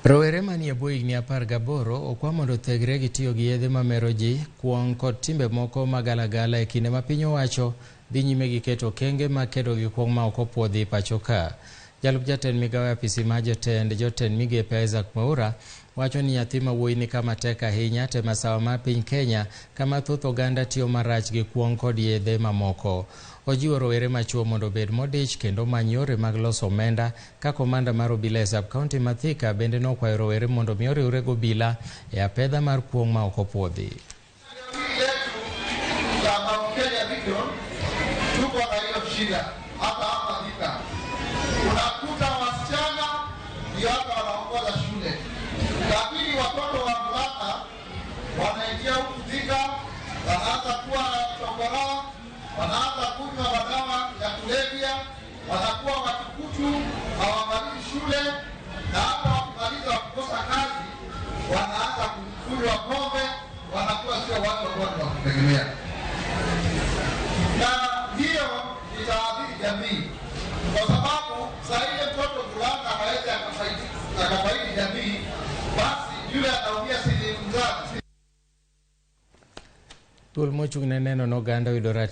Rowere manie bwo higni 18 okwa mondo othegre gi tiyo gi yedhe mamero ji, kuong' kod timbe moko magalagala e kinde ma piny owacho dhi nyime gi keto okenge mag kedo gi kuong' ma ok opuodhi pacho ka. Jalup jatend migawo e apisi mar jotend jotend migepe Isaac Mwaura wacho ni nyathi ma wuoyi ni kama tek ahinya te masawa mar piny Kenya kama thoth oganda tiyo marach gi kuong' kod yedhe mamoko. Ojiwo rowere machuo mondo obed modich kendo omany yore mag loso omenda ka komanda mar obila e sub county ma Thika bende nokwayo rowere mondo mi oriwre gi obila e apedha mar kuong' ma ok opuodhi. Yetu ya Mount Kenya Region tuko na hiyo shida hata hapa Thika. Unakuta wasichana ndio hata wanaongoza shule, lakini watoto wa vulana wanaingia huku Thika, wanaanza kuwa chokoraa, wanaanza kunywa madawa ya kulevya, wanakuwa watukutu, hawamalizi shule, na hata wakimaliza wakikosa kazi wanaanza kunywa pombe, wanakuwa sio watu ambao ni wa kutegemea, na hiyo itaathiri jamii, kwa sababu saa ile mtoto vulana hawezi akafaidi jamii, basi yule anaumia si ni mzazi. Duol mochung' ne neno ni oganda oyudo ratiro.